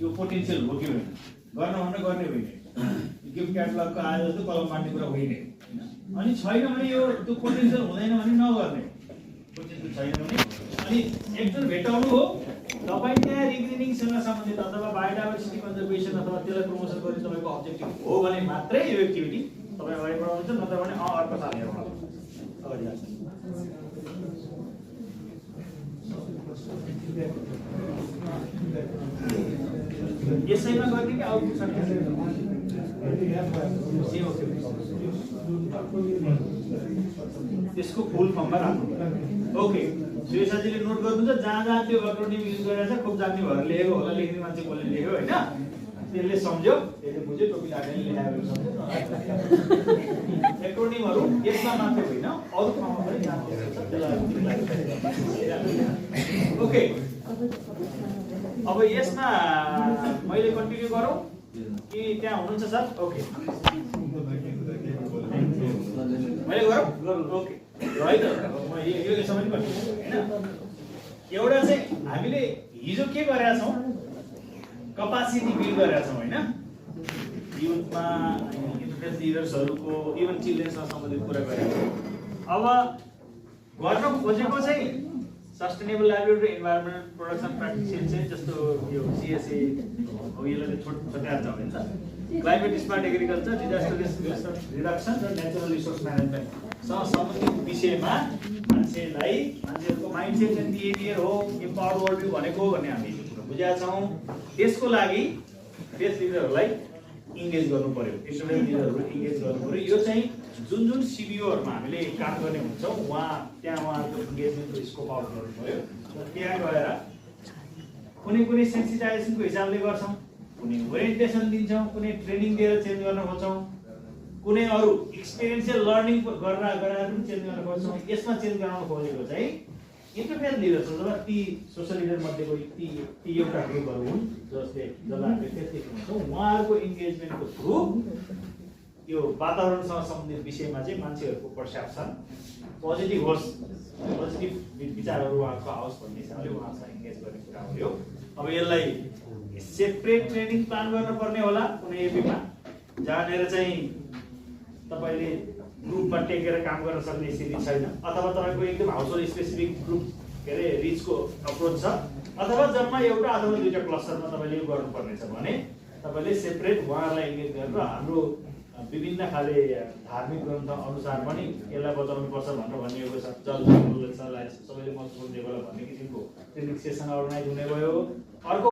यो पोटेन्सियल हो कि होइन, गर्न भने गर्ने होइन, गिफ्ट क्याटलगको आयो जस्तो कलम बाँड्ने कुरा होइन हैन। अनि छैन भने यो त्यो पोटेन्सियल हुँदैन भने नगर्ने, पोटेन्सियल छैन भने अनि एकचोटि भेटाउनु हो। तपाईँ त्यहाँ रिग्रेनिङसँग सम्बन्धित अथवा बायोडाइभर्सिटी कन्जर्भेसन अथवा त्यसलाई प्रमोसन गर्ने तपाईँको अब्जेक्टिभ हो भने मात्रै यो एक्टिभिटी तपाईँ अगाडि बढाउनुहुन्छ, नत्र भने अर्को साल हेरौँ अगाडि जान्छ। यसैमा गर्ने कि आउटपुट त्यसको फुल फर्ममा राख्नु। ओके, सुरेशजीले नोट गर्नुहुन्छ जहाँ जहाँ त्यो एक्रोनिम युज गरेर छ खूब जान्ने भएर लेखेको होला, लेख्ने मान्छे कसले लेख्यो होइन, त्यसले सम्झ्यो, त्यसले बुझ्यो, टोपी लगाएर लेखाएको सम्झ्यो। एक्रोनिमहरू यसमा मात्रै होइन अरू ठाउँमा पनि जान्नुपर्छ। ओके, अब यसमा मैले कन्टिन्यू गरौँ कि त्यहाँ हुनुहुन्छ सर? ओके, मैले गरौँ? ओके, है त, म यो यसमा पनि कन्टिन्यू होइन। एउटा चाहिँ हामीले हिजो के गरेका छौँ, कपासिटी बिल्ड गरेका छौँ होइन, युथमा इन्टरफेस लिडर्सहरूको इभन चिल्ड्रेनसँग सम्बन्धित कुरा गरेका छौँ। अब गर्न खोजेको चाहिँ सस्टेनेबल लाइभलीहुड र इन्भाइरोमेन्टल प्रोडक्सन प्र्याक्टिसेस चाहिँ जस्तो यो सिएसए हो, यसलाई छोटाएर छ नि त, climate smart agriculture, disaster risk reduction र नेचुरल रिसोर्स म्यानेजमेन्टसँग सम्बन्धित विषयमा मान्छेहरूको माइन्डसेट एन्ड बिहेभियर हो एम्पावर्ड वर्ल्ड भ्यू भनेको भन्ने हामीले बुझेका छौँ। त्यसको लागि देश लिडरहरूलाई इङ्गेज गर्नु पर्यो, स्टुडेन्ट लिडरहरू इङ्गेज गर्नु पर्यो। यो चाहिँ जुन जुन सिबिओहरूमा हामीले काम गर्ने हुन्छौँ त्यहाँ उहाँहरूको इङ्गेजमेन्टको स्कोप आउट गर्नु पर्यो। त्यहाँ गएर कुनै सेन्सिटाइजेसनको हिसाबले गर्छौँ, कुनै ओरिएन्टेसन दिन्छौँ, कुनै ट्रेनिङ दिएर चेन्ज गर्न खोज्छौँ, कुनै अरू एक्सपिरियन्सियल लर्निङ गराएर पनि चेन्ज गर्न खोज्छौँ। यसमा चेन्ज गराउन खोजेको चाहिँ इन्टरफेस लिडर्स अथवा ती सोसल लिडर मध्येको ती एउटा ग्रुपहरू हुन् जसले हामीले देख्छौँ। उहाँहरूको इन्गेजमेन्टको थ्रु यो वातावरणसँग सम्बन्धित विषयमा चाहिँ मान्छेहरूको पर्सेप्सन पोजिटिभ होस्, पोजिटिभ विचारहरू उहाँको आओस् भन्ने हिसाबले उहाँसँग इन्गेज गर्ने कुरा हो। यो अब यसलाई सेपरेट ट्रेनिङ प्लान गर्नुपर्ने होला कुनै एपीमा, जहाँनिर चाहिँ तपाईँले ग्रुपमा टेकेर काम गर्न सक्ने स्थिति छैन, अथवा तपाईँको एकदम हाउसहोल्ड स्पेसिफिक ग्रुप के अरे रिचको अप्रोच छ, अथवा जम्मा एउटा अथवा दुईवटा क्लस्टरमा तपाईँले यो गर्नुपर्नेछ भने तपाईँले सेपरेट उहाँहरूलाई इन्गेज गरेर हाम्रो विभिन्न खाले धार्मिक ग्रन्थ अनुसार पनि यसलाई बचाउनुपर्छ भनेर भनिएको छ। जललाई सबैले महत्त्वपूर्ण लेभल भन्ने किसिमको ट्रेनिङ सेसन अर्गनाइज हुने भयो। अर्को